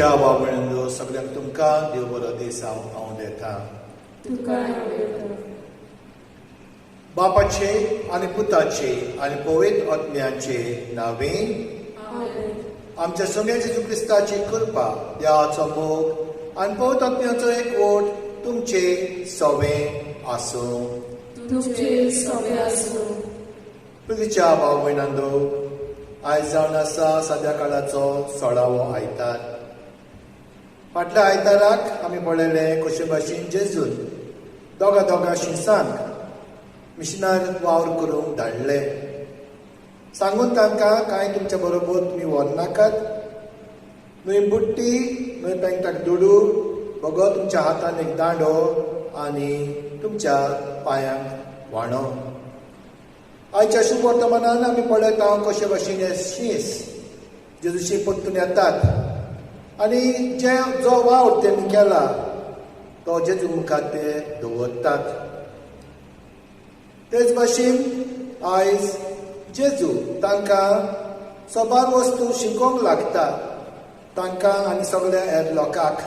प्रितीच्या भाव सगळ्यांक तुमकां देव बरो दीस हांव दिता. बापाचे आनी पुताचे आनी पवित्र आत्म्याचे नावे आमच्या सोम्या जेजू क्रिस्ताची कृपा, देवाचो मोग आनी पवित्र आत्म्याचो एकवट तुमचे सवे आसूं. प्रितीच्या भाव भयणांनो, आयज जावन आसा सद्या काळाचो सोळावो आयतार. फाटल्या आयताराक आमी पळयलें कशे भाशेन जेजून दोगा दोगा शिंसांक मिशनार वावर करूंक धाडले, सांगून तांकां कांय तुमच्या बरोबर तुमी व्हरनाकात, न्हय बुट्टी न्हय पेंगटाक दुडू, बगो तुमच्या हातान एक दांडो आनी तुमच्या पांयांक व्हाणो. आयच्या शुभ वर्तमानान आमी पळयता कशे भाशेन हे शींस जेजूशी परतून येतात आनी जे जो वावर तेमी केला तो जेजू मुखार ते दवरतात. तेच भाशेन आयज जेजू तांकां सबार वस्तू शिकोवंक लागता, तांकां आनी सगळ्या हेर लोकांक.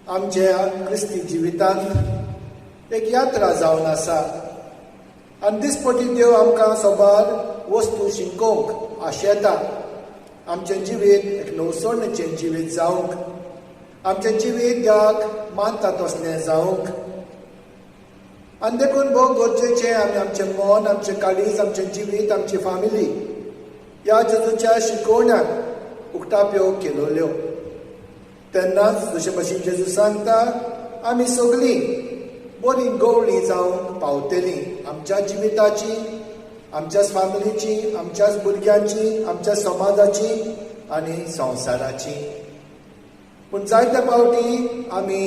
आमच्या क्रिस्ती जिवितांत एक यात्रा जावन आसा आनी दिसपटी देव आमकां सबार वस्तू शिकोवंक आशेता. आमचें जिवीत एक नवसणेचें जिवीत जावंक, आमचें जिवीत देवाक मानता तसलें जावंक. आनी देखून भोव गरजेचें आमी आमचें मन, आमचें काळीज, आमचें जिवीत, आमची फामिली ह्या जेजूच्या शिकोवण्याक उक्ताप्यो केल्यो. तेन्नाच जशे भशेन जेजू सांगता आमी सगळीं बरी गवळी जावंक पावतली, आमच्या जिविताची, आमच्याच फामिलीची, आमच्याच भुरग्यांची, आमच्या समाजाची आनी संवसाराची. पूण जायते फावटी आमी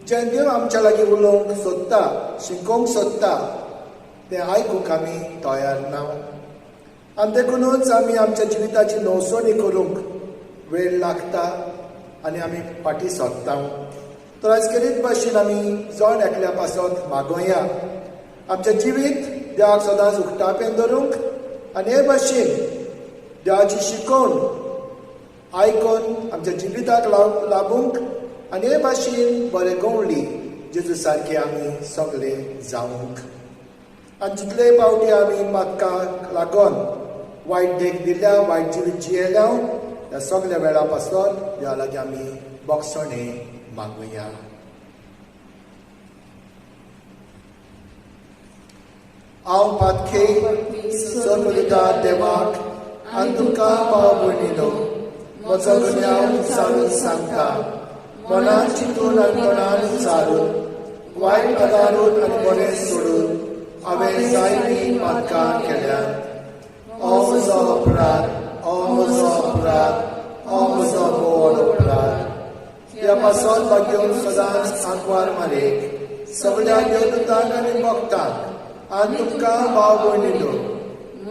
जें देव आमच्या लागीं उलोवंक सोदता, शिकोवंक सोदता तें आयकूंक आमी तयार ना. आनी देखुनूच आमी आमच्या जिविताची नवसणी करूंक वेळ लागता आनी आमी फाटीं सोदता. तर आयज केरीत भाशेन आमी जण एकल्या पासत मागोया आमचें जिवीत देवाक सदांच उक्तापेन धरूंक आनी हे भाशेन देवाची शिकोवण आयकून आमच्या जिविताक लाबूंक आनी हे भाशेन बरे गवळी जेजू सारके आमी सगळे जावंक. आनी जितले फावटी आमी पातकाक लागून वायट देख दिल्या, वायट जिवीत जियेल्या, ह्या सगल्या वेळा पासून देवा लागीं आमी बक्षणे मागुया. हांव पातखे सर्वदा देवाक आनी तुमकां भाव भयणीनो म्हजो गुन्यांव उचारून सांगता, मनान चिंतून आनी तोंडान उचारून, वायट आदारून आनी बरें सोडून हांवें जायतीं पातकां केल्यात. हो म्हजो अपराध, हो म्हजो अपराध, हो म्हजो व्हड अपराध. ह्या पासत भाग्योन सदांच आंकवार मारेक सगळ्या देवदूतांक आनी भक्तांक आनी तुमकां भाव भयणीनो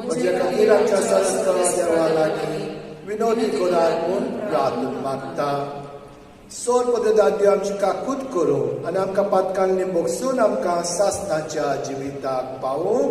म्हज्या खातीर आमच्या सरस्त देवा लागीं विनोदी करात म्हूण प्रार्थना मागता. सोर पद्दती आमची काकूत करूं आनी आमकां पातकांनी बगसून आमकां सासणाच्या जिविताक पावूं.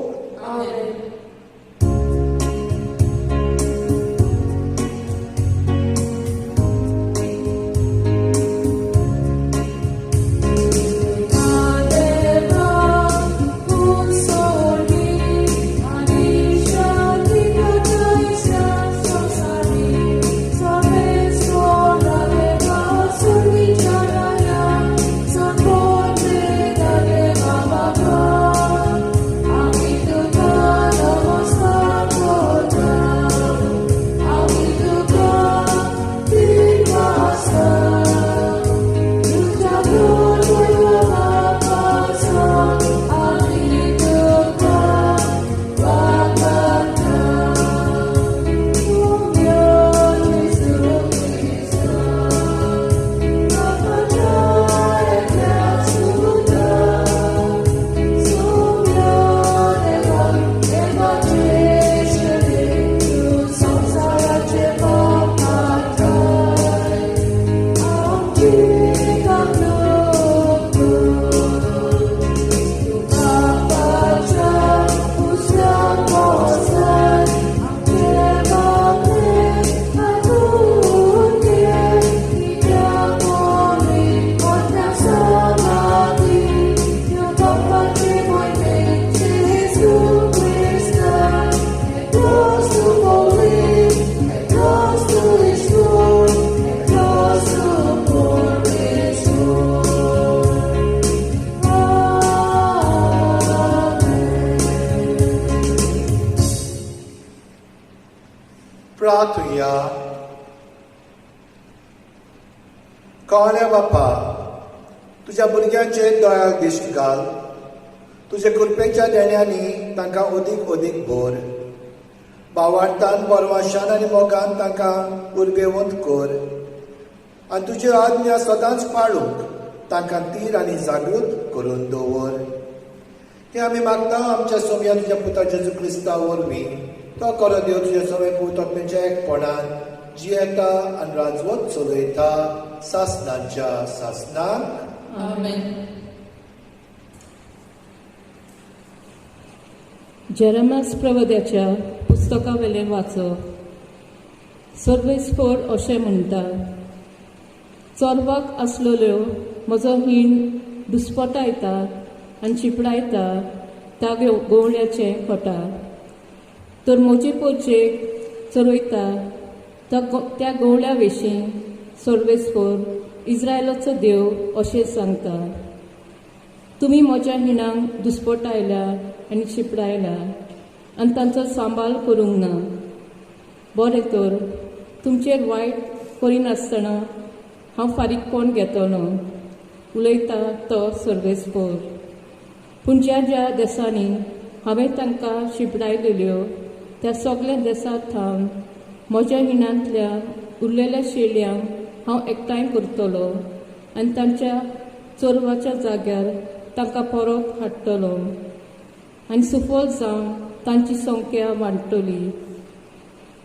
मागुया. कळ्या बापा, तुज्या भुरग्यांचेर दोळ्याक दिश्ट घाल. तुजे कृपेच्या देण्यांनी तांकां अदीक अदीक भर. भावार्थान, बरवाशान आनी मोगान तांकां उर्बेवंत कर आनी तुज्यो आज्ञा सदांच पाळूंक तांकां तीर आनी जागृत करून दवर. हें आमी मागता आमच्या सोम्या तुज्या पुता जेजू क्रिस्ता वरवीं. तो करो देव तुज्या सगळे पूत आत्म्याच्या एकपणान जियेता आनी राजवत चलयता सासनाच्या सासनाक. आमेन. जेरेमास प्रवद्याच्या पुस्तकावेलें वाचप. सर्वेस्पोर अशें म्हणटा, चोरवाक आसलेल्यो म्हजो हीण दुस्पटायता आनी चिपडायता त्या गोवळ्याचें खोटा, तर म्हजे पोरचेक चरयता त्या गोवळ्या विशीं सर्वेस्पोर इस्रायलाचो देव अशें सांगता, तुमी म्हज्या हिणांक दुस्पटायल्या आनी शिपडायल्या आनी तांचो सांबाळ करूंक ना. बरें तर तुमचेर वायट करिनासतना हांव फारीकपण घेतलो, उलयता तो सर्वेस्पोर. पूण ज्या ज्या देसांनी हांवें तांकां शिपडायलेल्यो त्या सगल्या देसांत थावन म्हज्या हिणांतल्या उरलेल्या शेळयांक हांव एकठांय करतलो आनी तांच्या चोरवाच्या जाग्यार तांकां परत हाडटलो आनी सुफल जावन तांची संख्या वाडटली.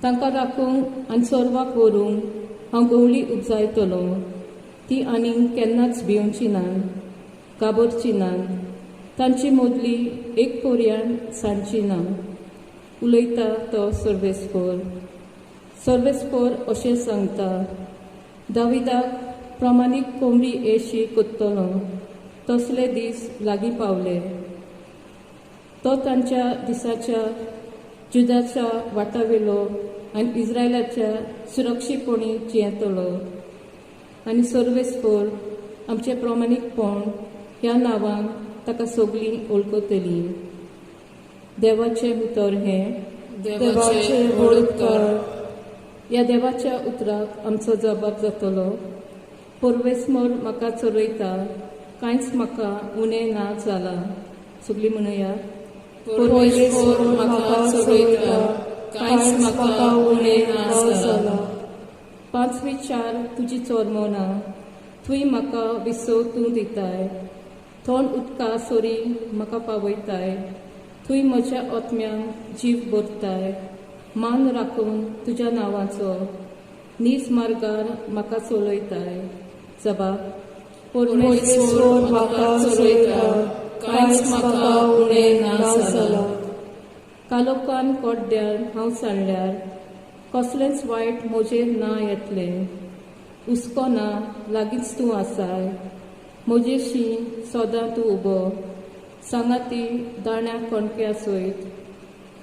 तांकां राखूंक आनी चोरवाक व्हरूंक हांव गवळी उपजायतलो. ती आनीक केन्नाच भिवची ना, काबरची ना, तांची मदली एक कोर्यान सांडची ना, उलयता तो सर्वेस्पोर. सर्वेस्पोर अशें सांगता, दाविदाक प्रमाणीक कोंबडी येशी कोत्तलो तसले दीस लागीं पावले. तो तांच्या दिसाच्या जुदाच्या वाटावेलो आनी इस्रायलाच्या सुरक्षीपणी जियेतलो. आनी सर्वेस्पोर आमचें प्रमाणीकपण ह्या नांवान ताका सगळीं वळखतलीं. देवाचें उतर हें. देवाचें व्हड उपकार. ह्या देवाच्या उतराक आमचो जबाब जातलो. परवेस्मोर म्हाका चरयता, कांयच म्हाका उणें ना जालां. सगळीं म्हणुया, परमेश्वर म्हाका चरयता, कांयच म्हाका उणें ना जालां. पांचवी चार तुजी चोरमोना, थंय म्हाका विसव तूं दिताय. थंड उदका सरी म्हाका पावयताय, थंय म्हज्या आत्म्यांक जीव भरताय. मान राखून तुज्या नांवाचो नीज मार्गार म्हाका चलयताय. जबाब, परमेश्वर म्हाका चलयता, कांयच म्हाका उणें ना जालां. कालोकान कोड्ड्यार हांव सांडल्यार कसलेंच वायट म्हजेर ना येतलें. हुस्को ना, लागींच तूं आसाय. म्हजेशी सदां तूं उबो, सांगाती दाण्या कणक्या सयत.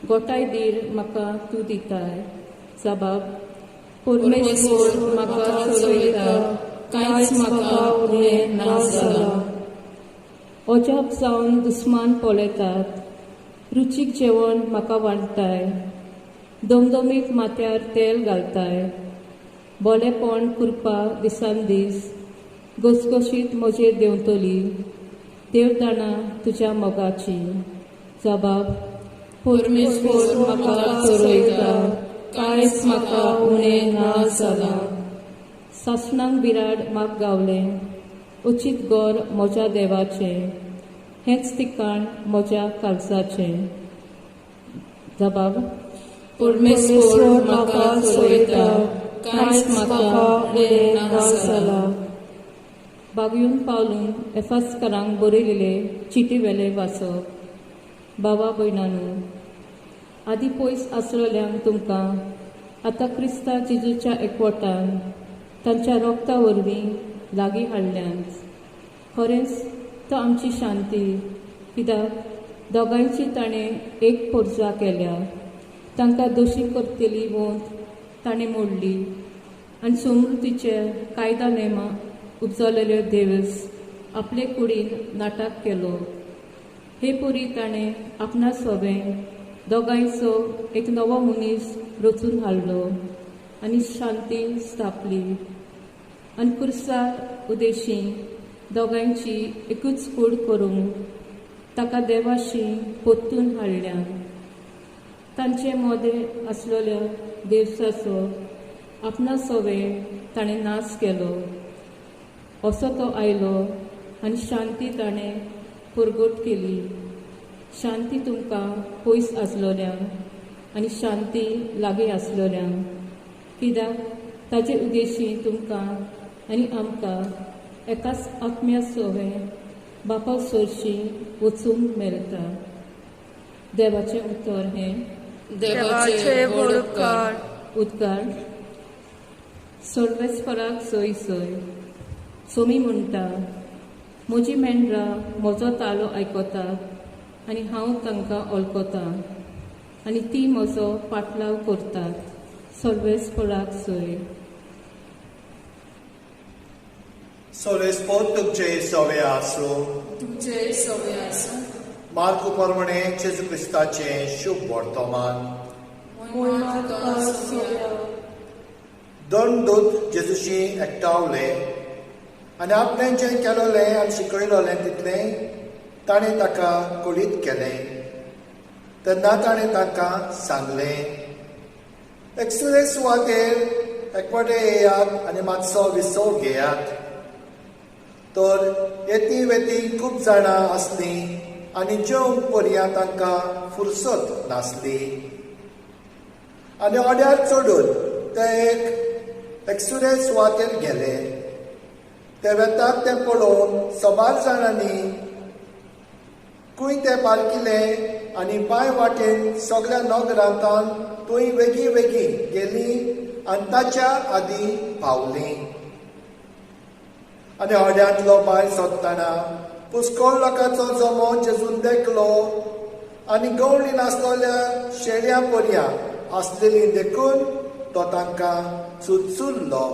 गोठाय धीर म्हाका तूं दिताय. जबाब, परमेश्वर म्हाका चलयता, कांयच म्हाका उणें ना जालां. अजाप जावन दुस्मान पळयतात, रुचीक जेवण म्हाका वाडटाय. दमदमीत माथ्यार तेल घालताय. बोलेपण कृपा दिसान दीस घसघशीत म्हजेर देंवतली. देव जाणा तुज्या मोगाची. जबाब, परमेश्वर म्हाका चरयता, कांयच म्हाका उणें ना जालां. सासणांक बिराड म्हाका गावलें, उचीत गोर म्हज्या देवाचें, हेंच ठिकाण म्हज्या काळजाचें. जबाब, परमेश्वर म्हाका चरयता, कांयच म्हाका उणें ना जालां. बागयून पावलून एफास्करांक बरयलेले चिटी वेले वाचप. बाबा भयणानू, आदी पयस आसलेल्यांक तुमकां आतां क्रिस्ता जेजूच्या एकवटान तांच्या रोगता वरवीं लागीं हाडल्यांत. खरेंच तो आमची शांती, कित्याक दोगांयची ताणें एक पोरजा केल्या. तांकां दोशी करतली वंत ताणें मोडली आनी समृद्धीचे कायदा नेमा उपजलेल्यो देवस आपले कुडीन नाटक केलो. हे पुरी ताणें आपणा सोबें दोगांयचो एक नवो मनीस रचून हाडलो आनी शांती स्थापली आनी कुर्सार उदेशी दोगांयची एकूच कूड करूंक ताका देवाशी पोत्तून हाडल्यान. तांचे मोदें आसलेल्या देवसाचो आपणा सोवे ताणें नाश केलो. असो तो आयलो आनी शांती ताणें परगट केली. शांती तुमकां पयस आसलोल्यांक आनी शांती लागीं आसलोल्यांक, कित्याक ताजे उदेशी तुमकां आनी आमकां एकाच आत्म्या सोवे बापा सरशी वचूंक मेळटा. देवाचें उतर हें. देवाचे व्हड उपकार. उद्गार. सर्वेस्पराक सोय सोय. सोमी म्हणटा, म्हजी मेंढरां म्हजो तालो आयकतात आनी हांव तांकां वळखतां आनी ती म्हजो पाटलाव करतात. सर्वेस्पराक सोय. सोलेस्पोत तुमचे सवे आसूं. तुमचे सवे आसूं. मार्कू प्रमाणे जेजू क्रिस्ताचें शुभ वर्तमान. मोहिमा तुका सोव्या. दोन दूत जेजूशी एकठावले आनी आपणें जें केलोलें आनी शिकयलोलें तितलें ताणें ताका कळीत केलें. तेन्ना ताणें तांकां सांगलें, एकसुरे सुवातेर एकवटे येयात आनी मातसो विसव घेयात. तर येती वेती खूब जाणां आसलीं आनी जेवंक पर्यां तांकां फुरसत नासली. आनी ऑड्यार चडून ते एक एकसुरे सुवातेर गेले. ते वेतात तें पळोवन सबार जाणांनी खूंय ते पारकिले आनी बांय वाटेन सगळ्या नगरांतान थंय वेगीं वेगीं गेलीं आनी ताच्या आदीं पावलीं. आनी हड्यांतलो भायर सोदतना पुस्कोळ लोकांचो जमो जेजून देखलो आनी गवळी नासलेल्या शेळयां पर्यां आसलेली देखून तो तांकां चुचुल्लो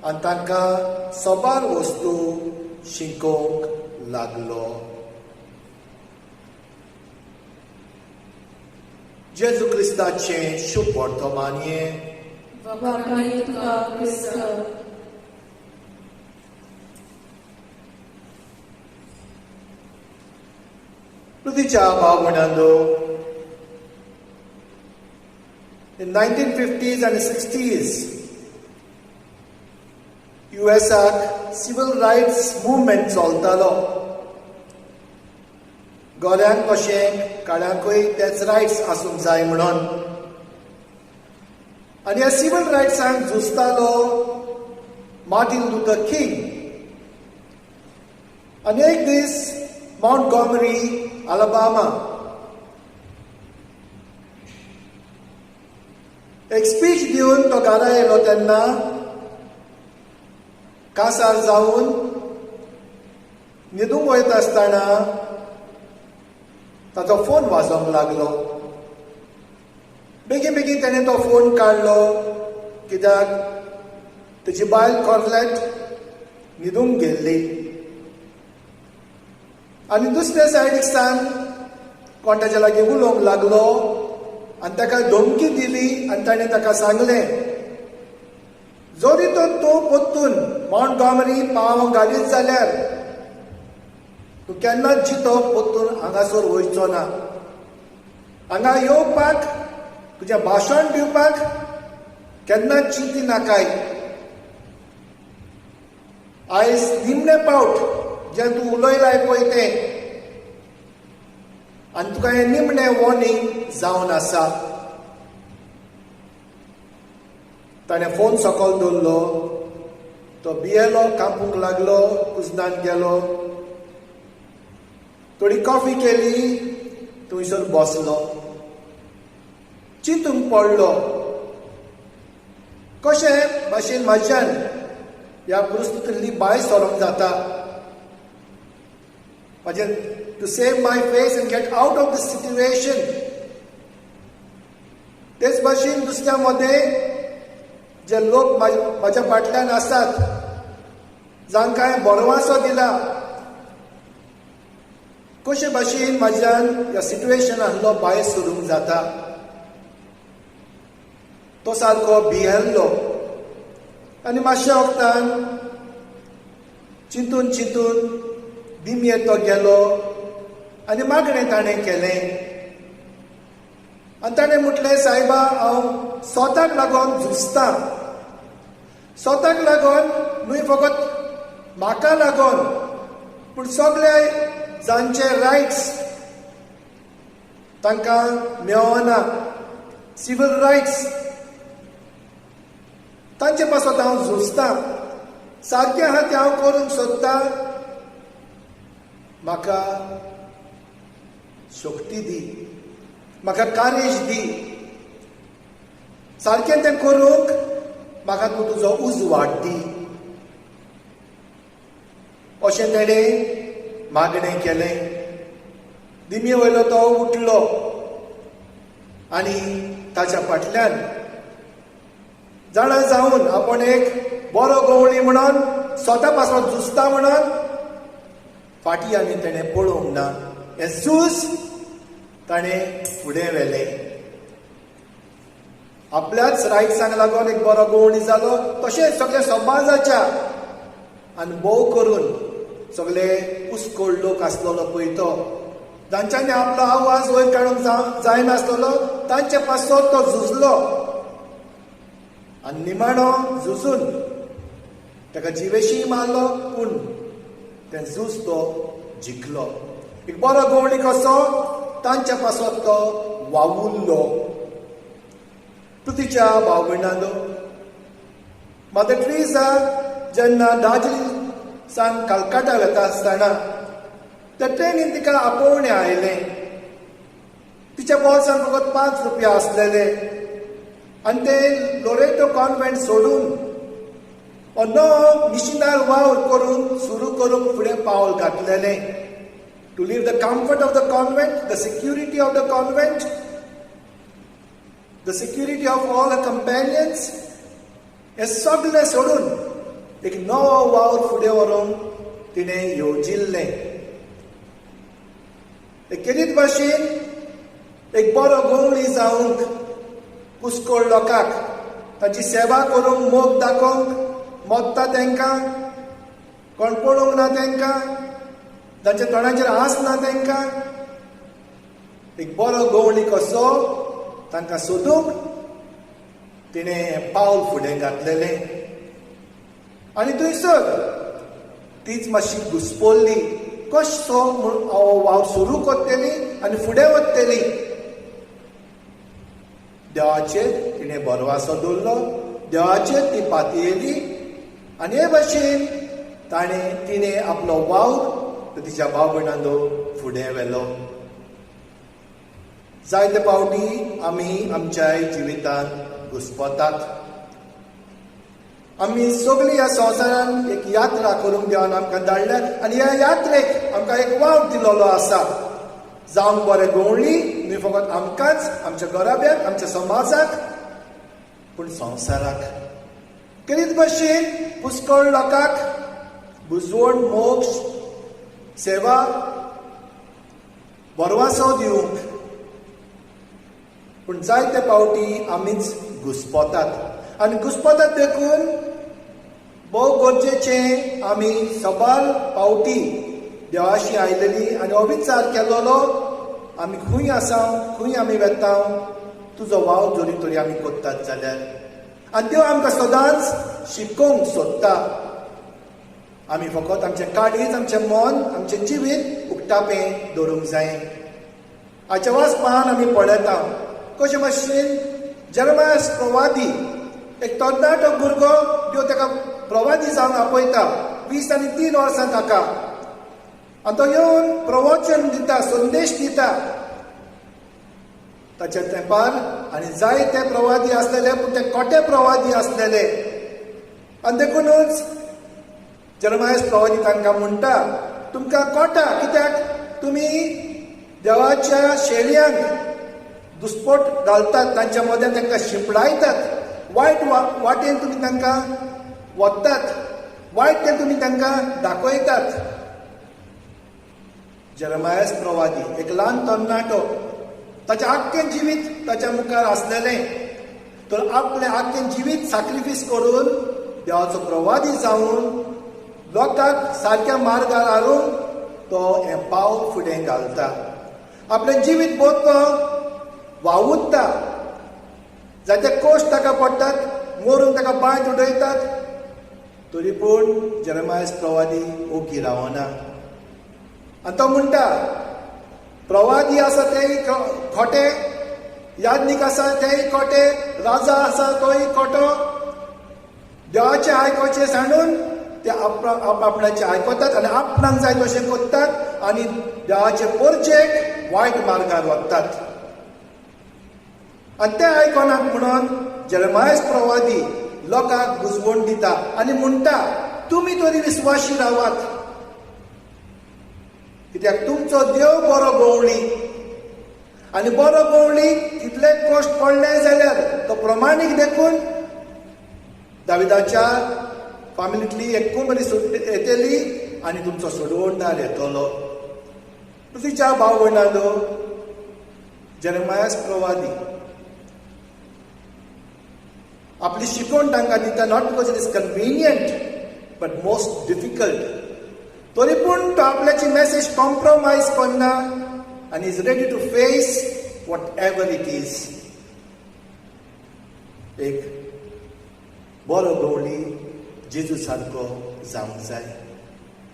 आनी तांकां सबार वस्तू शिकोवंक लागलो. जेजू क्रिस्ताचें शुभ वर्तमान हें. वाखाणये तुका क्रिस्ता. पृथ्वीच्या भाव भयणांनो, in 1950s and 60s, युएसाक civil rights movement चलतालो. गोऱ्यांक कशें काळ्यांकूय तेच रायट्स आसूंक जाय म्हणून. आनी ह्या सिवील रायट्सांक झुजतालो मार्टीन लुथर किंग. आनी एक दीस माउंट गॉमरी, अलाबामा, एक स्पीच दिवन तो घरा येयलो तेन्ना कासार जावन न्हिदूंक वयता आसतना ताचो फोन वाजोवंक लागलो. बेगीन बेगीन ताणें तो फोन काडलो, कित्याक ताची बायल कॉर्लेट न्हिदूंक गेल्ली. आनी दुसऱ्या सायडीक सान कोण ताच्या लागीं उलोवंक लागलो आनी ताका धमकी दिली आनी ताणें ताका सांगलें, जरी तर तूं परतून माउंट गॉमरी पावंक घालीत जाल्यार तूं केन्नाच जितो परतून हांगासर वयचो ना. हांगा येवपाक तुजें भाशण दिवपाक केन्नाच चिंती नाकाय. आयज निमणे पावट जें तूं उलयलाय पळय तें, आनी तुका हें निमणें वॉर्निंग जावन आसा. ताणें फोन सकयल दवरलो. तो भियेलो, कांपूंक लागलो, कुजनान गेलो, थोडी कॉफी केली, थंयसर बसलो, चिंतूंक पडलो, कशें भाशेन म्हज्यान ह्या परिस्थितींतली भायर सरोंक जाता. म्हजें to save my face and get out of this situation. तेच भाशेन दुसऱ्या मदें जे लोक म्हज्या फाटल्यान आसात, जांकां हांवें बरवासो दिला, कशे भाशेन म्हज्यान ह्या सिट्युएशनांतलो भायर सरूंक जाता. तो तो सारको भियेल्लो आनी मातशा वखदान चिंतून चिंतून दिमयेत तो गेलो आनी मागणें ताणें केलें आनी ताणें म्हटलें, सायबा, हांव स्वताक लागून झुजतां, स्वताक लागून न्हय फकत म्हाका लागून पूण सगळे जांचे रायट्स तांकां मेळना, सिवील रायट्स, तांचे पासत हांव झुजतां. सारकें आहा तें हांव करूंक सोदतां. म्हाका शक्ती दी, म्हाका कारेज दी, सारकें तें करूंक म्हाका तूं तुजो उजवाड दी, अशें तेणें मागणें केलें. दिमये वयलो तो उठलो आनी ताच्या फाटल्यान जाणा जावन आपूण एक बरो गवळी म्हणून स्वता पासत झुजता म्हणून फाटीं आनी तेणें पळोवंक ना. हें झूज ताणें फुडें व्हेलें. आपल्याच रायट्सांक लागून एक बरो गवळी जालो, तशेंच सगल्या समाजाच्या आनी भोव करून सगळे पुस्कोळ लोक आसलेलो पळय तो, जांच्यांनी आपलो आवाज वयर काडूंक जायनासलेलो तांचे पासत तो झुजलो आनी निमाणो झुजून ताका जिवेशी मारलो, पूण तें झूज तो जिखलो. एक बरो गवळी कसो तांच्या पासत तो वावुरलो. पृथ्वीच्या भाव भयणांनो, मदर ट्रेझा जेन्ना दार्जिलिंग सावन कलकत्ता वता आसतना त्या ट्रेनीन तिका आपोवणें आयलें. तिच्या बोल्सान फकत 5 रुपया आसलेले आनी ते लोरेटो कॉन्वेंट सोडून हो नवो मिशनार वावर करून सुरू करूंक फुडें पावल घातलेलें. To leave the comfort of the convent, the security of the convent, the security of all her companions, हें सगळें सोडून एक नवो वावर फुडें व्हरूंक तिणें येवजिल्लें. एक केरीत भाशेन एक बरो गवळी जावंक, पुस्कोळ लोकांक तांची सेवा करूंक, मोग दाखोवंक, मोगता तांकां, कोण पळोवंक ना तांकां, तांच्या तोंडाचेर आस ना तांकां, एक बरो गवळी कसो तांकां सोदूंक तिणें पावल फुडें घातलेलें. आनी थंयसर तीच मातशी घुसपल्ली, कसो म्हूण हांव वावर सुरू करतली आनी फुडें वतली. देवाचेर तिणें भरवासो दवरलो, देवाचेर ती पातयेली आनी हे भाशेन ताणें तिणें आपलो वावर तिच्या भाव भयणांनो फुडें व्हेलो. जायते फावटी आमी आमच्या जिवितांत घुस्पतात. आमी सगळीं ह्या संवसारान एक यात्रा करूंक देवान आमकां धाडल्या आनी ह्या यात्रेक आमकां एक वावर दिलेलो आसा. जावंक बरें गवळी न्हय फकत आमकांच, आमच्या घराब्याक, आमच्या समाजाक, पूण संवसाराक. केरीत भाशेन पुस्कळ लोकांक बुजवण, मोक्ष, सेवा, भरवासो दिवंक, पूण जायते फावटी आमीच घुस्पतात आनी घुस्पतात देखून भोव गरजेचें आमी सबार फावटी देवाशी आयलेली आनी हो विचार केलोलो, आमी खंय आसा, खंय आमी वेता, तुजो वावर जरी तरी आमी करतात जाल्यार. आनी देव आमकां सदांच शिकोवंक सोदता. आमी फकत आमचें काळीज, आमचें मन, आमचें जिवीत उक्तापें दवरूंक जाय. हाच्या वाचपान आमी पळयता कशें भाशेन जेरमायस प्रवादी, एक तरणाटो भुरगो, देव ताका प्रवादी जावन आपयता, 20 आनी 3 वर्सां ताका, आनी तो येवन प्रवचन दिता, संदेश दिता. ताच्या तेंपार आनी जायते प्रवादी आसलेले, पूण ते खोटे प्रवादी आसलेले आनी देखूनच जेरमायस प्रवादी तांकां म्हणटा, तुमकां कोटा कित्याक तुमी देवाच्या शेळयांक दुस्पोट घालतात, तांच्या मदें तांकां शिंपडायतात, वायट वाटेन तुमी तांकां वतात, वायट तें तुमी तांकां दाखयतात. जेरमायस प्रवादी एक ल्हान तरणाटो, ताचें आख्खें जिवीत ताच्या मुखार आसलेलें, तर आपलें आख्खें जिवीत साक्रिफीस करून देवाचो प्रवादी जावन लोकांक सारक्या मार्गार हाडून तो हें पावल फुडें घालता. आपलें जिवीत बोत तो वावुरता, जायते कश्ट ताका पडटात, मरून ताका बांयत उडयतात, तरी पूण जेरेमायस प्रवादी ओगी रावना. आनी तो म्हणटा प्रवादी आसा तेय खोटे, याज्ञीक आसा तेय खोटे, राजा आसा तोय खोटो. देवाचें आयकोचें सांडून ते आपणाचें आयकतात आनी आपणाक जाय तशें करतात आनी देवाचे पोरचेक वायट मार्गार वतात. आनी तें आयकनात म्हणून जेरेमायस प्रवादी लोकांक बुजवण दिता आनी म्हणटा तुमी तरी विस्वाशी रावात, कित्याक तुमचो देव बरो गवळी आनी बरो गवळी कितले कश्ट पडले जाल्यार तो प्रमाणीक देखून दाविदाच्या फामिलींतली एक कोंबरी येतली आनी तुमचो सोडवणदार येतलो. तुझ्या भाव भयणांनो, जेरेमायस प्रवादी आपली शिकवण तांकां दिता, not because it is convenient but most difficult. तरी पूण तो आपल्याची मॅसेज कॉम्प्रोमायज करना आनी is ready to face whatever it is. एक बरो गवळी जेजू सारको जावंक जाय.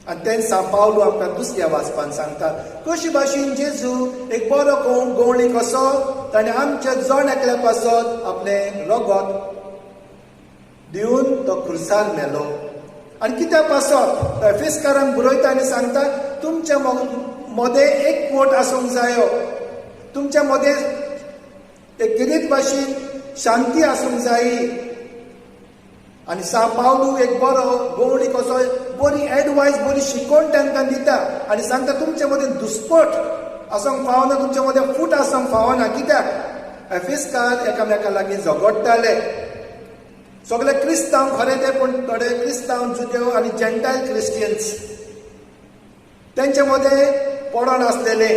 आनी तें सां पावलू आमकां दुसऱ्या वाचपान सांगता कशी भाशेन जेजू एक बरो गवळी कसो ताणें आमच्या जण एकल्या पासत आपलें रगत दिवन तो खुर्सार मेलो. आनी कित्या पासत एफिस्कारांक बरयता आनी सांगता तुमच्या मदें एक कोट आसूंक जायो, तुमच्या मदें एक गिरीत भाशेन शांती आसूंक जायी. आनी सां पावलू एक बरो गवळी कसो बरी एडवायस बरी शिकवण तांकां दिता आनी सांगता तुमचे मदें दुस्पट आसूंक फावना, तुमचे मदें फूट आसूंक फावना. कित्याक एफिस्कार एकामेका लागीं झगडटाले. सगळे क्रिस्तांव खरें ते, पूण थोडे क्रिस्तांव जुदेव आनी जेंटायल क्रिस्टियन्स तेंचे मदें पडण आसलेले.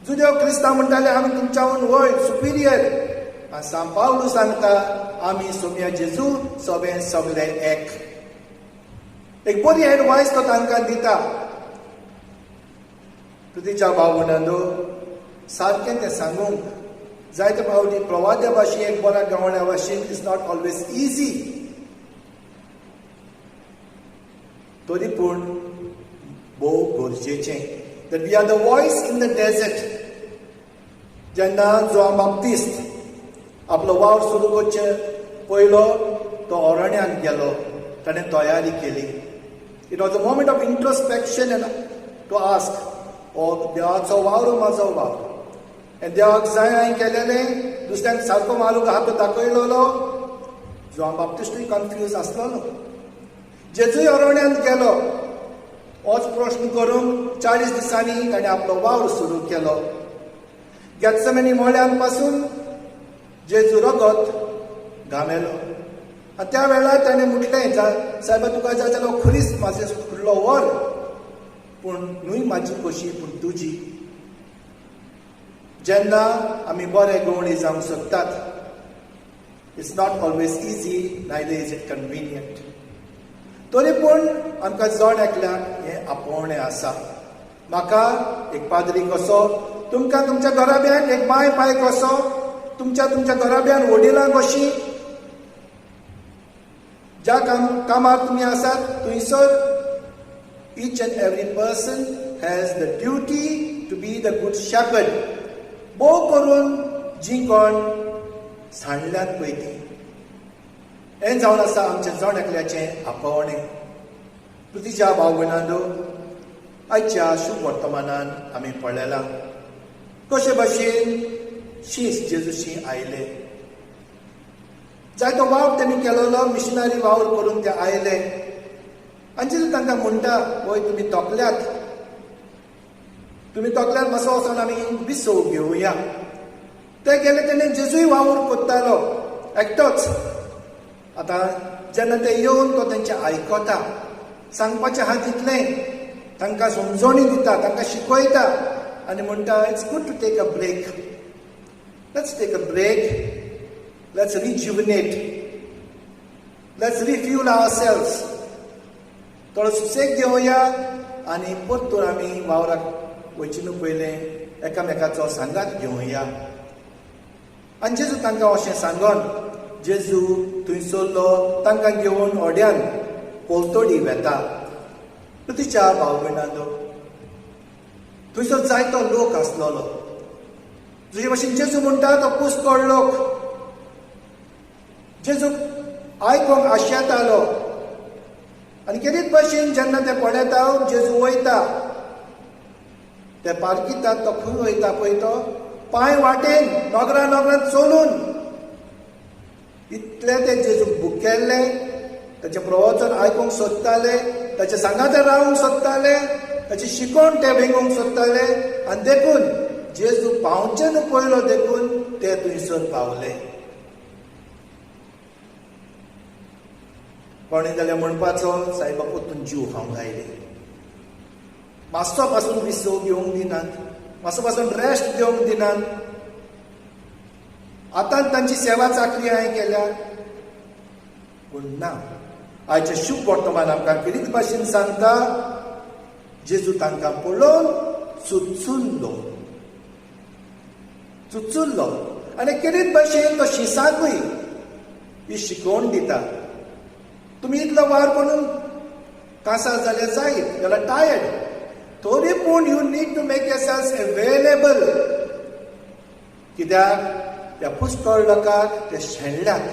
जुदेव क्रिस्तांव म्हणटाले आमी तुमच्याहून व्हड सुपिरियर. आनी सां पावलू सांगता आमी सोम्या जेजू सगळे सगळे एक. एक बरी एडवायस तो तांकां दिता. तुझ्या भाव भयणांनो, सारकें तें सांगूंक जायते फावटी प्रवाद्या भाशेन एक बऱ्या गवळ्या भाशेन is not always easy, तरी पूण भोव गरजेचें. That we are the voice in the desert. जेन्ना जुआंव बाप्तिस्त आपलो वावर सुरू करचे पयलो तो अरण्यांत गेलो, ताणें तयारी केली. It was a moment of introspection and to ask, हो देवाचो वावर म्हाजो वावर, आनी देवाक जाय हांवें केलेलें, दुसऱ्यांक सारको मारूंक हात दाखयलेलो. जुआंव बाप्तिस्टूय कन्फ्यूज आसलेलो. जेजूय अरण्यांत गेलो होच प्रश्न करूंक 40 दिसांनी ताणें आपलो वावर सुरू केलो. गेत्सेमनी मळ्यान पासून जेजू रगत घामेलो आनी त्या वेळार ताणें म्हटलें, सायबा तुका जाय जाल्यार खुरीस म्हाजे फुडलो व्हर, पूण न्हय म्हाजी कशी पूण तुजी. जेन्ना आमी बरे गवळी जावंक सोदतात, it's not always easy, neither is it convenient. तरी पूण आमकां जण एकल्याक हें आपोवणें आसा. म्हाका एक पाद्री कसो, तुमकां तुमच्या घराब्यान एक माय पाय कसो, तुमच्या तुमच्या घराब्यान वडिलां कशीं, ज्या कामार तुमी आसात थंयसर each and every person has the duty to be the good shepherd. भोव करून जीं कोण सांडल्यात पळय तीं, हें जावन आसा आमचें जण एकल्याचें आपोवणें. तुज्या भाव भयणांनो, आयच्या शुभ वर्तमानान आमी पळयलां कशे भाशेन शीस जेजूशी आयले. जायतो वावर तेणी केलेलो, मिशनरी वावर करून ते आयले. आनी जेजू तांकां म्हणटा, वय तुमी तोकल्यात, तुमी तोकल्यात, मातसो वचोन आमी विसव घेवया. ते गेले, तेणे जेजूय वावर करतालो एकटोच. आतां जेन्ना ते येवन तो तेंचें आयकता, सांगपाचें आहा तितलें तांकां समजोणी दिता, तांकां शिकयता आनी म्हणटा, it's good to take a break, let's take a break. Let's rejuvenate, let's refuel ourselves. थोडो सुसेग घेवया आनी परतून आमी वावराक वयचे न्हू पयलें एकामेकाचो सांगात घेवया. आनी जेजू तांकां अशें सांगोन जेजू थंय सरलो, तांकां घेवन होड्यान पोलतोडी वेता. तिच्या भाव भयणांनो, थंयसर जायतो लोक आसलेलो. जशे भशेन जेजू म्हणटा तो पुष्कळ लोक जेजू आयकोंक आशेतालो. आनी केदीच भशेन जेन्ना ते पळयता जेजू वयता, ते पारखितात तो खंय वयता पळय, तो पांय वाटेन नगरा नगरान चलून इतले ते जेजूक भुकेल्ले, ताचें प्रवचन आयकूंक सोदताले, ताचे सांगाते रावंक सोदताले, ताची शिकोवण ते वेंगोवंक सोदताले. आनी देखून जेजू पावचे न्हू पयलो, देखून ते थंयसर पावले. कोणें जाल्यार म्हणपाचो सायबा परतून जीव खावंक आयले, मातसो पासून विसव घेवंक दिनात, मातसो पासून रेस्ट घेवंक दिनात. आतां तांची सेवा चाकरी हांवें केल्या. पूण ना, आयचें शुभ वर्तमान आमकां कितें भाशेन सांगता, जेजू तांकां पळोवन चुचुल्लो, चुचुल्लो. आनी कितें भाशेन तो शिसाकूय ही शिकोवण दिता, तुमी इतलो वार करून कासार जाल्यार जायत, जाल्यार टायर्ड, तरी पूण you need to make yourself available. कित्याक त्या पुष्कळ लोकांक ते शेणल्यात.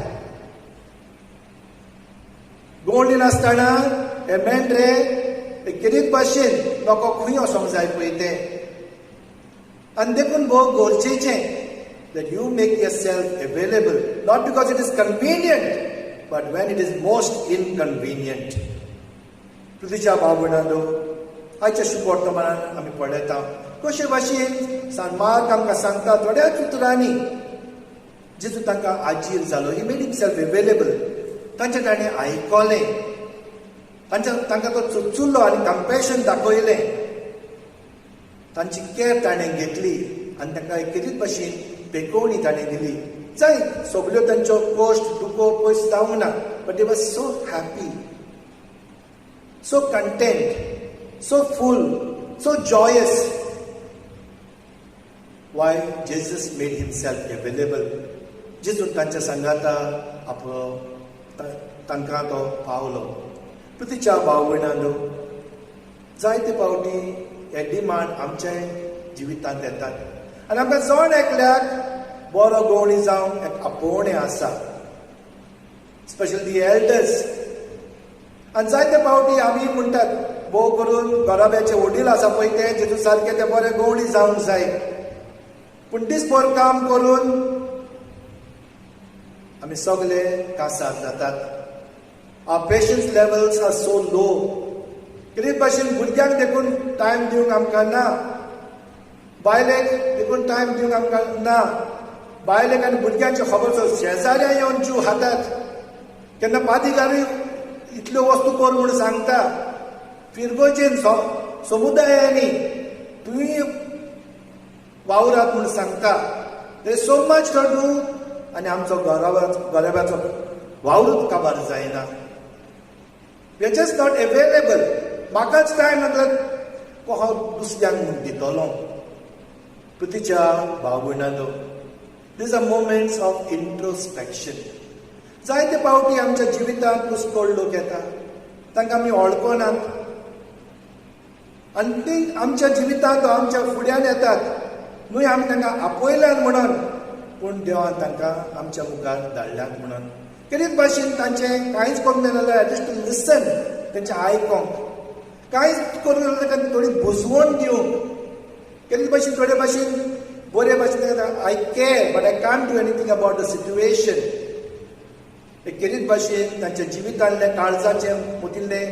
गोंडी नासतना हे मेंढरे कितें भाशेन लोकांक खंय वचोंक जाय पळय ते. आनी देखून भोव गरजेचें that you make yourself available, not because it is convenient, but when it is most inconvenient. पृथ्वीच्या भाव भयणांनो, आयच्या शुभ वर्तमानान आमी पळयता कशे भाशेन सान मार्क आमकां सांगता थोड्याच उतरांनी जेजू तांकां आजीर जालो. He made himself available. तांचें ताणें आयकलें, तांकां तो चुचुल्लो आनी कंपॅशन दाखयलें, तांची केर ताणें घेतली आनी तांकां एक भाशेन पेकोवणी ताणें दिली. जाय सगल्यो तांच्यो कश्ट दुखो पयस जावंक ना, but they was so happy, so content, so full, so joyous. Why? Jesus made himself available. जेजून तांच्या सांगाता आपलो तांकां तो पावलो. पृथ्वीच्या भाव भयणांनो, जायते फावटी हे डिमांड आमच्या जिवितांत येतात आनी आमकां जण एकल्याक बरो गवळी जावंक एक आपोवणें आसा, स्पेशली दी एल्डर्स. आनी जायते फावटी आमी म्हणटात भोव करून घराब्याचे वडील आसा पळय ते जेजू सारके ते बरे गवळी जावंक जाय, पूण दीसभर काम करून आमी सगले कासार जातात. Our patience levels are so low. कितें भाशेन भुरग्यांक देखून टायम दिवंक आमकां ना, बायलेक देखून टायम दिवंक आमकां ना, बायलेक आनी भुरग्यांची खबर शेजाऱ्या येवन जीव खातात. केन्ना पादिगारूय इतल्यो वस्तू कर म्हूण सांगता, फिरगोजेन समुदायांनी तुमी वावरात म्हूण सांगता. There is so much to do आनी आमचो घराब्याचो वावरूच काबार जायना. We are just not available. म्हाकाच टायम नासल्यार हांव दुसऱ्यांक म्हूण दितलो. पृथ्वीच्या भाव भयणांनो, these are moments of introspection. जायते फावटी आमच्या जिवितांत पुष्कळ लोक येता, तांकां आमी वळखनात आनी ती आमच्या जिवितांत आमच्या फुड्यान येतात न्हय आमी तांकां आपयल्यात म्हणून, पूण देवान तांकां आमच्या मुखार धाडल्यात म्हणून. केदीच भाशेन तांचें कांयच करूंक जायना जाल्यार एटलिस्ट टू लिसन, तांचें आयकोंक कांयच करूंक जायना जाल्यार थोडी बुजवण दिवंक. केदीच भाशेन थोडे भाशेन बरे भाशेन I care but I can't do anything about the situation. केदीच भाशेन तांच्या जिवितांतलें काळजाचें मुतिल्लें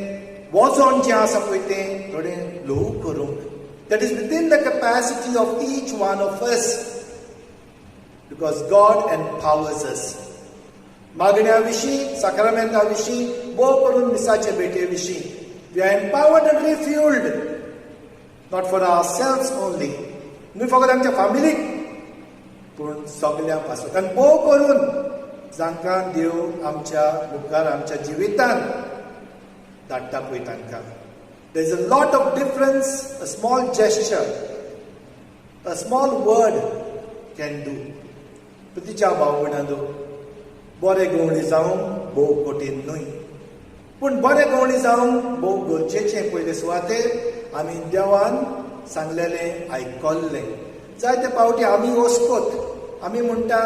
वजन जें आसा पळय तें थोडें ल्हवू करूंक. That is within the capacity of each one of us, because God empowers us. मागण्या विशीं, साक्रामेंता विशीं, भोव करून मिसाचे भेटे विशीं, we are empowered and refueled, not for ourselves only, न्हय फकत आमच्या फॅमिलीक, पूण सगळ्यां पासून. आनी भोव करून जांकां देव आमच्या मुखार आमच्या जिवितांत धाडटा पळय तांकां. There is a lot of difference a small gesture, a small word can do. तिच्या भाव भयणांनो, बरें गवळी जावंक भोव कठीण न्हय, पूण बरें गवळी जावंक भोव गरजेचें. पयले सुवातेर आमी देवान सांगलेलें आयकल्लें. जायते फावटी आमी वचकोत, आमी म्हणटा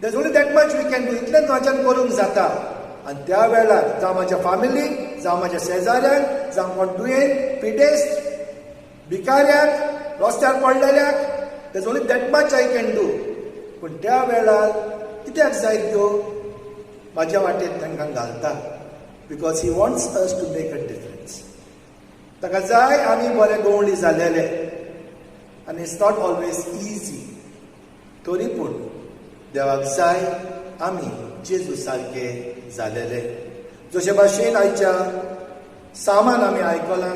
there's only that much we can do, इतलें म्हाज्यान करूंक जाता. आनी त्या वेळार जावं म्हाज्या फामिलीक, जावं म्हाज्या शेजाऱ्यांक, जावं कोण दुयेंत, पिडेस्त, भिकाऱ्याक, रस्त्यार पडलेल्याक, there's only that much I can do. पूण त्या वेळार कित्याक जाय त्यो म्हाज्या वाटेर तांकां घालता, because he wants us to make a difference. ताका जाय आमी बरे गवळी जालेले. आनी it's not always easy, तरी पूण देवाक जाय आमी जेजू सारके जालेले. जशे भाशेन आयच्या सामान आमी आयकलां,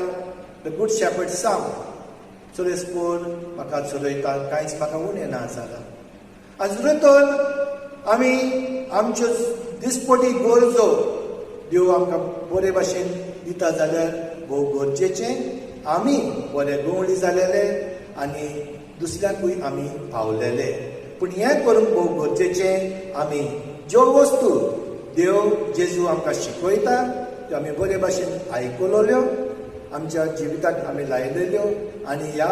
the good shepherd साम, चोरयसपोर म्हाका चलयता, कांयच म्हाका उणें ना जालां. आनी जर आमी आमच्यो दिसपटी गरजो देव आमकां बरे भाशेन दिता जाल्यार भोव गरजेचें आमी बरे गवळी जालेले आनी दुसऱ्याकूय आमी पावलेले. पूण हें करूंक भोव गरजेचें आमी ज्यो वस्तू देव जेजू आमकां शिकयता त्यो आमी बरे भाशेन आयकल्यो, आमच्या जिविताक आमी लायलेल्यो आनी ह्या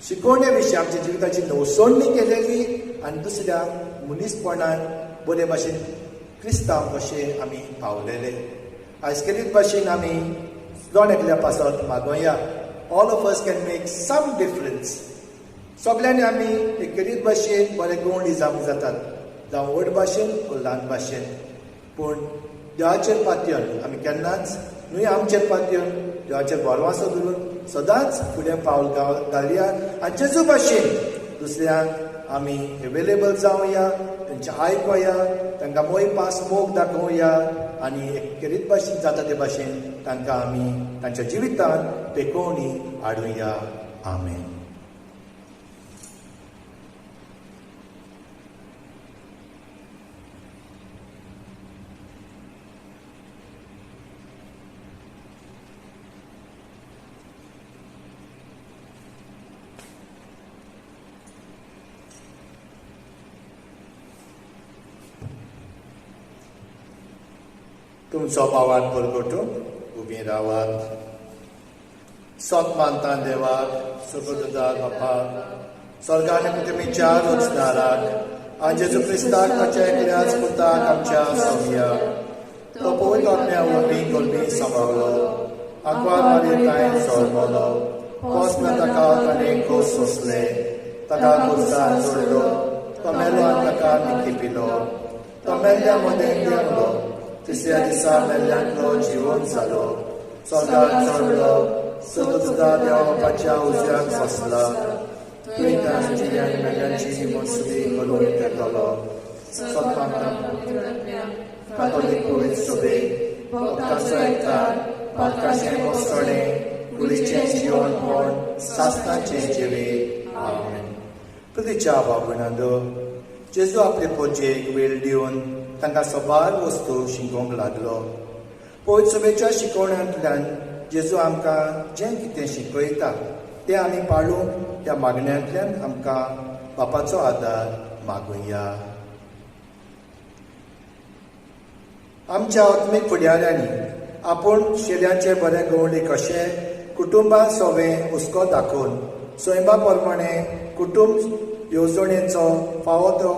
शिकवणे विशीं आमच्या जिविताची नवसोडणी केलेली आनी दुसऱ्या मनीसपणान बरे भाशेन क्रिस्तांव कशे आमी पावलेले. आयज केलीत भाशेन आमी जण एकल्या पासत मागोया. All of us can make some difference. सगल्यांनी आमी एक केलीत भाशेन बरे गवंडी जावंक जातात, जावं व्हड भाशेन वा ल्हान भाशेन. पूण देवाचेर पातयन आमी केन्नाच न्हय, आमचेर पातयन देवाचेर भरवासो धरून सदांच फुडें पावल घालया आनी जेजू भाशेन दुसऱ्यांक आमी एवेलेबल जावया, तेंचे आयकोया, तांकां मोयपास मोग दाखोवया आनी एक केरीत भाशेन जाता ते भाशेन तांकां आमी तांच्या जिवितांत पेकोवणी हाडुया. आमेन. तुमचो पावार परगटूंक उबी रावात. सत मानता देवाक, सुखदार बापाक, स्वर्गान तुमी रचणाराक आनी जेजू क्रिस्ताक ताच्या एकल्याच पुताक आमच्या सोमयाक, तो पवित्र आत्म्या वरवीं गोलमी सांबाळ्ळो, आंकवार मारये तांय जल्मलो, पोसना ताका ताणें खोस सोंसले, ताका खुर्सार चडलो, तो मेलो आनी ताका निखिपिलो, तो मेल्ल्या मदें देंवलो, तिसऱ्या दिसा मेल्ल्यांतलो जिवन जालो, स्वर्गाक चडलो, सदुसदा देवा बापाच्या उजव्याक बसला, थंय तांची आनी मेल्ल्यांची मसुदी घडोवन येतलो. कातोलीक पवित्र सभेक, भक्तांचो एकचार, पातकाचें मसणें, कुडीचें जिवनपण, सासणाचें जिवीत. आमेन. प्रतिच्या भाव-भयणांनो, जेजू आपले पोजेक वेळ दिवन तांकां सबार वस्तू शिकोवंक लागलो. पवित्र सभेच्या शिकवण्यांतल्यान जेजू आमकां जें कितें शिकयता तें आमी पाळूंक ह्या मागण्यांतल्यान आमकां बापाचो आदार मागुया. आमच्या आत्मीक फुडाऱ्यांनी आपूण शेल्यांचे बरे गवळी कशे कुटुंबा सोवे हुस्को दाखोवन सैमा प्रमाणे कुटुंब येवजणेचो फावो तो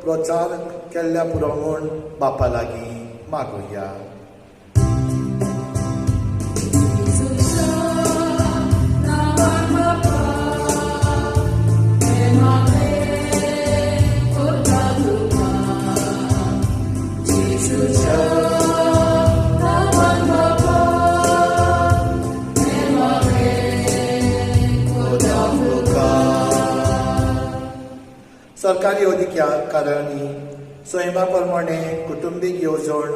प्रचार केल्ल्या पुरो म्हूण बापा लागीं मागुया. सरकारी अधिकाऱ्यांनी सैमा प्रमाणे कुटुंबीक येवजण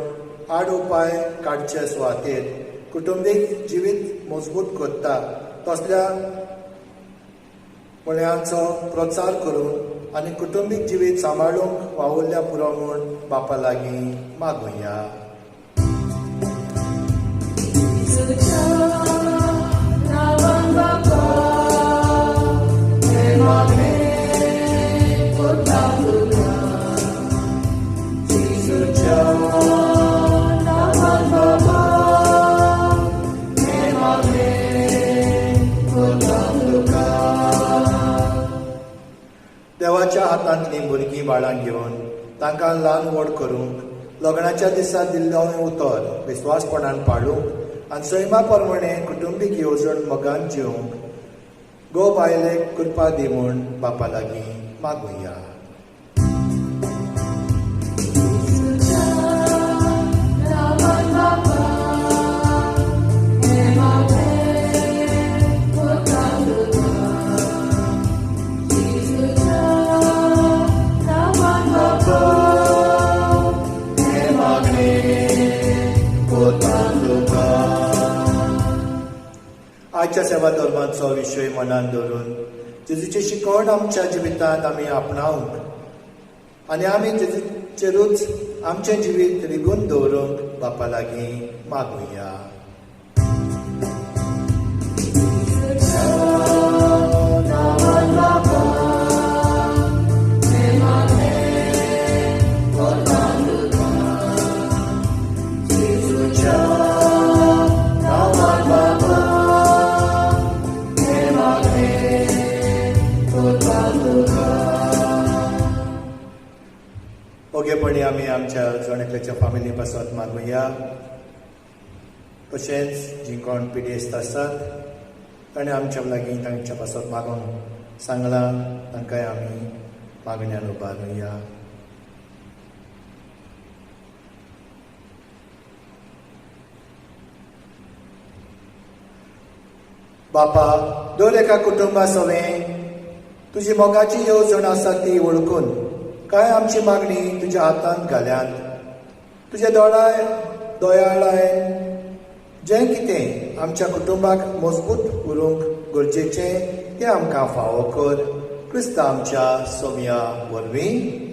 आड उपाय काडचे सुवातेर कुटुंबीक जिवीत मजबूत करता तसल्या पळयांचो प्रचार करून आनी कुटुंबीक जिवीत सांबाळूंक वावुरल्या पुरो म्हूण बापा लागीं मागुया. देवाच्या हातांतलीं भुरगीं बाळां घेवन तांकां ल्हान व्हड करूंक लग्नाच्या दिसा दिल्लो उतर विस्वासपणान पाळूंक आनी सैमा प्रमाणे कुटुंबीक येवजण मोगान जिवंक गो बायलेक कृपा दी म्हूण बापा लागीं मागुया. आयच्या सेवा धर्माचो विशय मनान धरून जेजूची शिकवण आमच्या जिवितांत आमी आपणावंक आनी आमी जेजूचेरूच आमचें जिवीत रिगून दवरूंक बापा लागीं मागुया. ओगेपणी आमी आमच्या जण एकल्याच्या फामिली पासत मागुया. तशेंच जी कोण पिडेस्त आसात ताणें आमच्या लागीं तांच्या पासत मागूंक सांगलां, तांकांय आमी मागण्यान उबारुया. बापा, दर एका कुटुंबा सवें तुजी मोगाची येवजण आसा ती वळखून काय आमची मागणी तुज्या हातांत घाल्यात. तुज्या दयाळायन जें कितें आमच्या कुटुंबाक मजबूत उरूंक गरजेचें तें आमकां फावो कर. क्रिस्त आमच्या सोम्या वरवीं.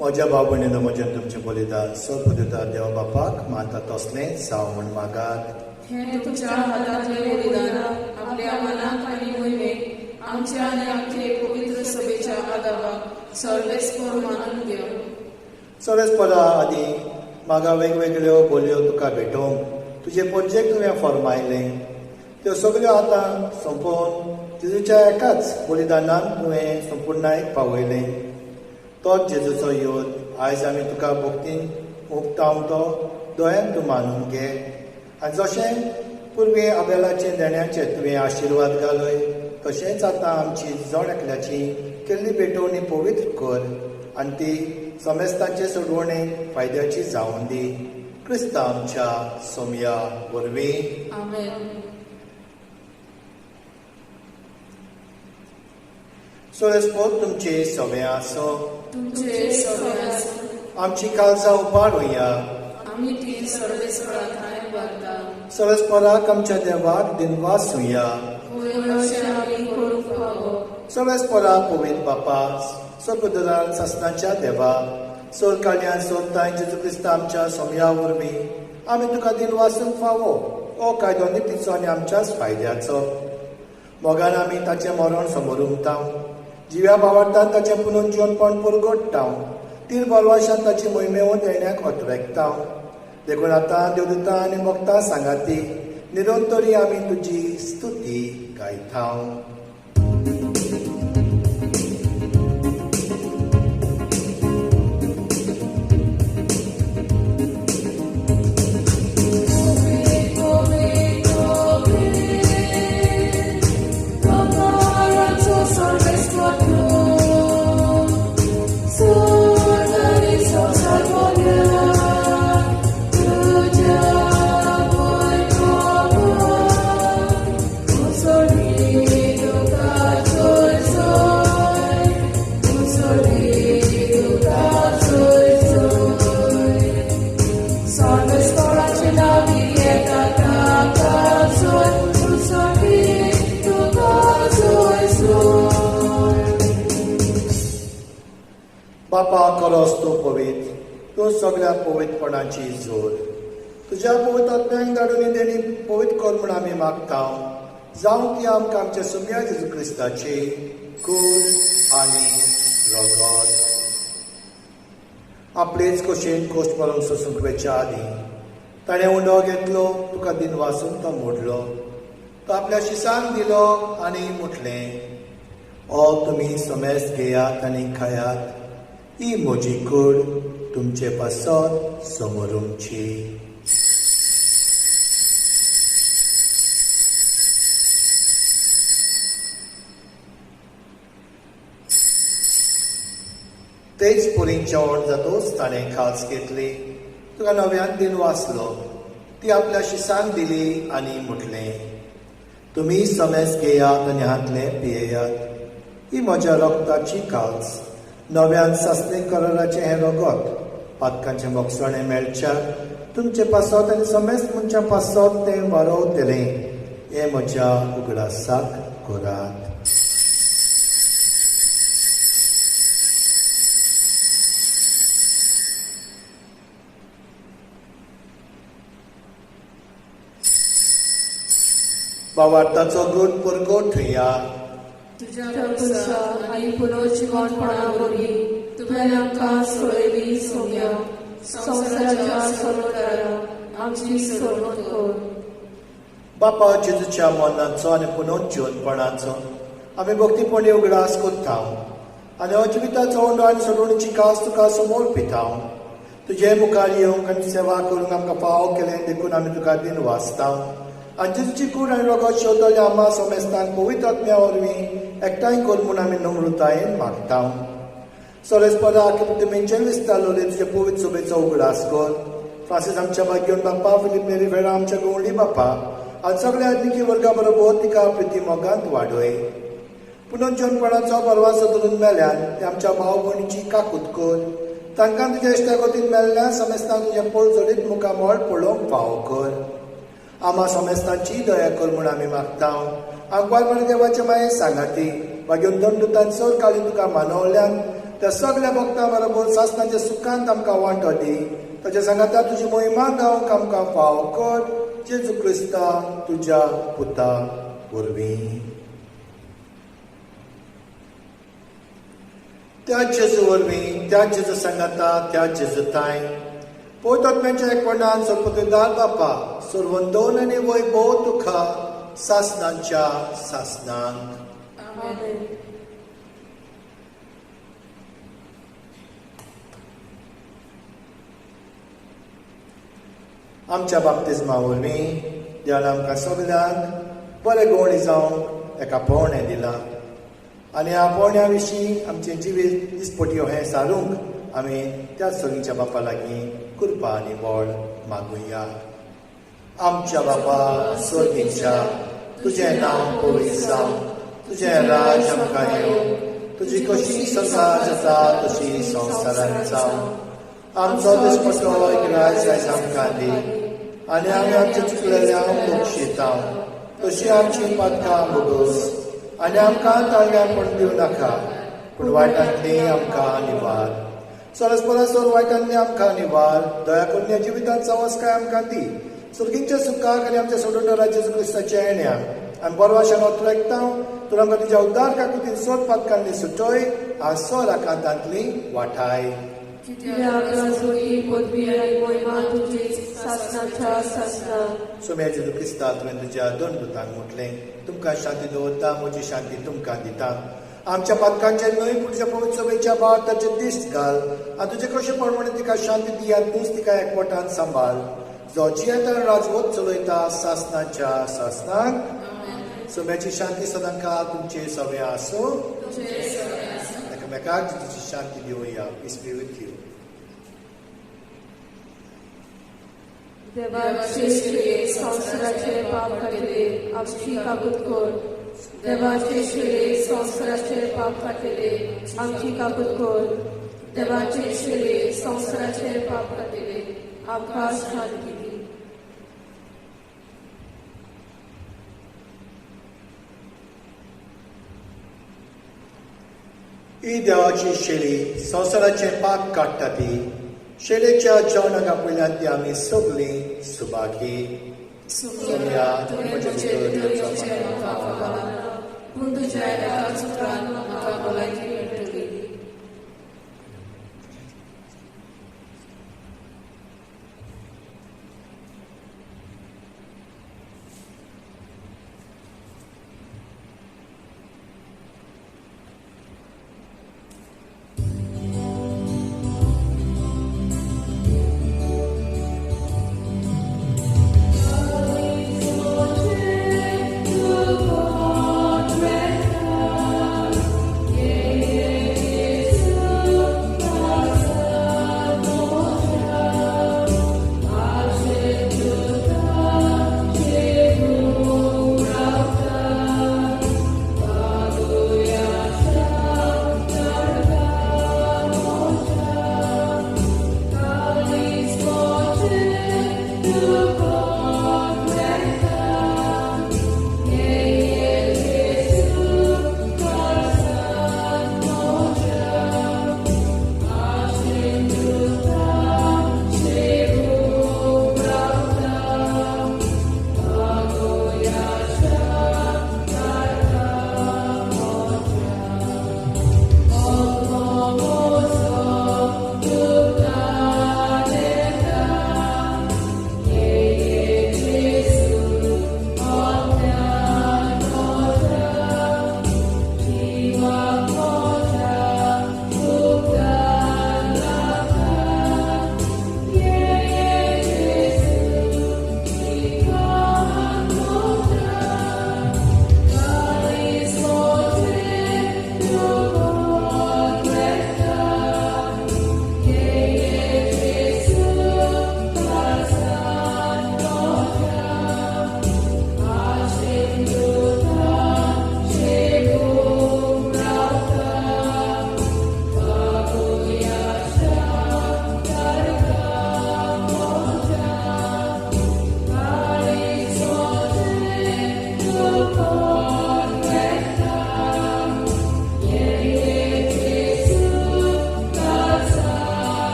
म्हज्या भाव भयणीनो, म्हजें तुमचें बलिदान सर्वदिता देव बापाक मानता तसलें जावं म्हूण मागात. हें तुमच्या हातांतलें बलिदान आपल्या मनाक आनी मोहिमेक आमच्या आनी आमचे पवित्र सभेच्या आदावाक सर्वेस्पर मानून घेव. सर्वेस्परा आदी म्हाका वेगवेगळ्यो बोलयो तुका भेटोवंक तुजे पोरजेक तुवें फॉर्मायलें त्यो सगळ्यो आतां सोंपोवन जेजूच्या एकाच बलिदानान तुवें संपुर्णायेक पावयलें. तोच जेजूचो योद आयज आमी तुका भक्तीन उक्तावन तो दोळ्यान तूं मानून घे आनी जशें पुर्वी आबेलाचे देण्याचे तुवें आशिर्वाद घालय तशेंच आतां आमची जण एकल्याची केल्ली भेटवणी पवित्र कर आनी ती समेस्तांचे सोडवणे फायद्याची जावन दी. क्रिस्ता आमच्या सोमया वरवीं. आमेन. सोलेस्पोत तुमचे सवे आसो. तुमचे सवे आसो. आमची काळजां उबारुया. आमी ती सर्वेस्परा ठांय उबारता. सोलेस्पराक आमच्या देवाक दिनवासुया. सर्वेस्परा पवित्र बापा, सर्वदरान सासनाच्या देवा, सोरकाल्यान सोरताय जेजू क्रिस्ता आमच्या सोमया वरवीं आमी तुका दिनवासूंक फावो हो कायदो नितीचो आनी आमच्याच फायद्याचो. मोगान आमी ताचें मरण समोर उमता, जिव्या भावार्थान ताचें पुनून जिवनपण पुरगोडटा, तीन बरवाशान ताची मोहिमेवंत येण्याक अतरेकता. देखून आतां देवदूतां आनी भक्तां सांगाती निरंतरी आमी तुजी स्तुती गायता. बापा करोस तूं पवित्र, तूं सगळ्या पवित्रपणाची जोर. तुज्या पवित्र आत्म्याक धाडून देणी पवित्र कर म्हूण आमी मागता, जावं ती आमकां आमच्या सुम्या जेजू क्रिस्ताची कूड आनी रगत. आपलेच कशेन कोश्ट मरूंक सोसूंक वेच्या आदीं ताणें उंडो घेतलो, तुका दिनवासून तो मोडलो, तो आपल्या शिसांक दिलो आनी म्हटलें, ओ तुमी समेस्त घेयात आनी खायात, ही म्हजी कूड तुमचे पासत समोरुमची. तेच पुरीन जेवण जातूच ताणें खास घेतली, तुका नव्यान दिन वाचलो, ती आपल्या शिसांक दिली आनी म्हटलें, तुमी समेस्त घेयात आनी हातलें पियेयात, ही म्हज्या रक्ताची काल्स, नव्यान सासणे कराराचें हें रगत, पातकांचें मोगसणें मेळच्या तुमचे पासत आनी समेस्त मनशां पासत तें वारोवतलें, हें म्हज्या उगडासाक करात. बावार्थाचो गूण परगट थंया. तुज्या पुरसा आनी पुनर्जिवनपणा वरवीं तुवें आमकां सोडयली सोम्या, संवसाराच्या सोडवणारा आमची सोडवण कर. बापा जेजूच्या मरणाचो आनी पुनर्जिवनपणाचो आमी भक्तीपणी उगडास करता आनी हो जिविताचो उंडो आनी सोडवणीची कास तुका समोर पिता. तुजे मुखार येवंक आनी सेवा करूंक आमकां फावो केलें देखून आमी तुका दिन वाचता. आनी जेजूची कूड आनी रगत शेवटले आमा समेस्तांक पवित्र आत्म्या वरवीं एकठांय कर म्हूण आमी नम्रतायेन मागता. सोलेस्पराक तुमी विस्तारलोले तुजे पवित्र सभेचो उगडास कर. फ्रांसीस आमच्या भाग्योन बाप्पा, फिलीप नेरी फेरा आमच्या गवळी बाप्पा आनी सगळ्या आत्मिकी वर्गा बरोबर तिका प्रिती मोगांत वाडय. पुनर्जनपणाचो बरवासो धरून मेल्यान ते आमच्या भाव भयणीची काकूत कर. तांकां तुज्या इश्टागतीन मेल्ल्या समेस्तांक तुजें पळजडीत मुखामळ पळोवंक फावो कर. आमा समेस्तांची दया कर म्हूण आमी मागता. आंकवार देवाचे माये सांगाती मागीर दंडुतान सर काळी तुका मानवल्यान त्या सगळ्या भक्तां बरोबर सासणाच्या सुखांत आमकां वांटो दी. ताच्या सांगाता तुजी मोहिमा गावंक आमकां फावो कर. जेजू क्रिस्ता तुज्या पुता वरवीं. त्या जेजू वरवीं, त्या जेजू सांगाता, त्या जेजू ताय पवित्र आत्म्याच्या एकपणान सर्वपदार बापा सर्वंदोन आनी वैभव तुका सासनांच्या सासनांक. आमेन. आमच्या बाप्तिज्मा वरवीं देवान आमकां सगल्यांक बरे गोवणी जावंक ताका पोवणें दिलां आनी ह्या पोवण्या विशीं आमचें जिवीत दिसपट्यो हें सारूंक आमी त्या सोगीच्या बापा लागीं कृपा आनी बळ मागुया. आमच्या बापा सोगीच्या, तुजें नांव पवित्र जावं, तुजें राज आमकां येवं, तुजी कशी संवसार जाता तशी संवसारांत जावं. आमचो दिसपट्टो एक राज आयज आमकां दी आनी आमी आमच्या चुकलेल्यांक बक्षिता तशी आमची पातकां भोगोस आनी आमकां ताळ्यापण दिवं नाका, पूण वायटांतली आमकां निवार. सरस परस वायटांतली आमकां निवार. दया करून ह्या जिवितांत सवसकाय आमकां दी. सुर्गींच्या सुखाक आनी आमच्या सोडवणारा जेजू क्रिस्ताच्या येण्याक आमी बरवाशान ओतरेकता. तूं आमकां तुज्या उद्धार काकुतीन सोद पातकांनी सुटय आनी सोर आकांतांतली वाठाय. सोम्या जेजू क्रिस्ता, तुवें तुज्या दोन दुतांक म्हटलें, तुमकां शांती दवरता, म्हजी शांती तुमकां दिता. आमच्या पातकांचे न्हय पूण तुज्या पवित्र सभेच्या भावार ताचे दिश्ट घाल आनी तुजे कशें प्रमाणे तिका शांती दी आनी तूंच तिका एकवटान सांबाळ, जो जियेता राजवत चलयता सासनाच्या सासनाक. सोम्याची शांती सदांकाळ तुमचे सगळे आसूं. एकामेकाक तुजी शांती दिवया. Peace be with you. देवाचे शिरे संवसाराचे पाप काडटले आमची काकूत कर. देवाचे शिरे संवसाराचे पाप काडटले आमची काकूत कर. देवाचे शिरे संवसाराचे पाप काडटले आमकां शांती दी. ही देवाची शेळी संवसाराचे पाप काडटा ती शेळेच्या जेवणाक आपयल्यान ती आमी सगळीं सुभागी. सोम्या, म्हजे भितर येवचो म्हाका. पूण तुज्या एकाच उतरान म्हाका भलायकी मेळटली.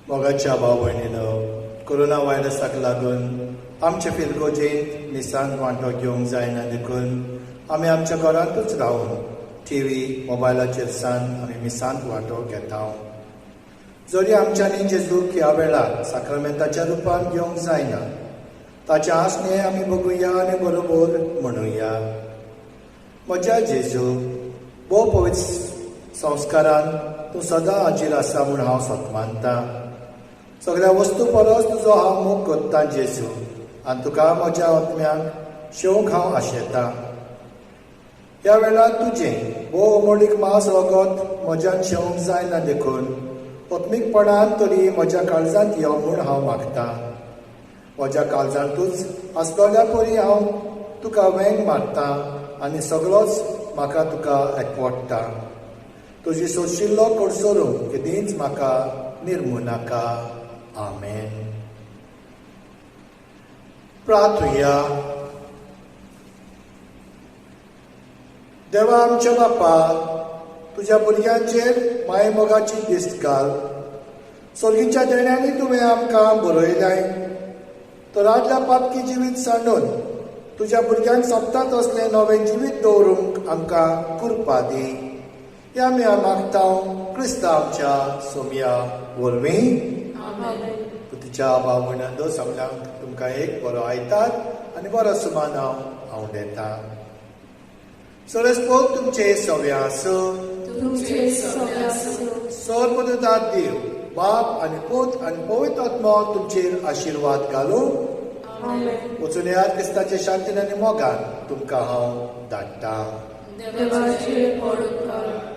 मोगाच्या भाव भयणीनो, कोरोना व्हायरसाक लागून आमचे फिरगोजेंत मिसांत वांटो घेवंक जायना देखून आमी आमच्या घरांतूच रावन टीव्ही मोबायलाचेर सान आमी मिसांत वांटो घेता. जरी आमच्यांनी जेजूक ह्या वेळार साक्रामेंताच्या रुपान घेवंक जायना, ताचें आसणें आमी बघुया आनी बरोबर म्हणुया. म्हज्या जेजू, भोव पवित्र संस्कारान तूं सदां हाजीर आसा म्हूण हांव सत मानता. सगळ्या वस्तू परस तुजो हांव मोग करतां जेजू, आनी तुका म्हज्या आत्म्याक शेवंक हांव आशेतां. ह्या वेळार तुजें भोव अमोलीक मांस रगत म्हज्यान शेवंक जायना, देखून आत्मीकपणान तरी म्हज्या काळजांत यो म्हूण हांव मागतां. म्हज्या काळजांतूच आसतल्या परी हांव तुका वेंग मारता आनी सगळोच म्हाका तुका एकवटता. तुजी सोशिल्लो कडसरूंक केदींच म्हाका निर्मू नाका. आमेन. प्रार्थुया. देवा आमच्या बापा, तुज्या भुरग्यांचेर मायमोगाची दिस्त घाल. सोर्गीच्या देण्यांनी तुवें आमकां बरयलाय तर आदल्या पापकी जिवीत सांडून तुज्या भुरग्यांक सोंपता तसलें नवें जिवीत दवरूंक आमकां कृपा दी. ह्या आमी मागता क्रिस्ता आमच्या सोमया वरवीं. तुच्या भाव भयणांनो, सगल्यांक तुमकां एक बरो आयतार आनी बरो सुमान हांव आंवडेता. सरस्पोत तुमचे सव्या आसूं. सर्वदार देव बाप आनी पूत आनी पवित्र आत्मो तुमचेर आशिर्वाद घालूं. वचून येयात क्रिस्ताचे शांतीन आनी मोगान तुमकां हांव धाडटा. देवाचेर पडून.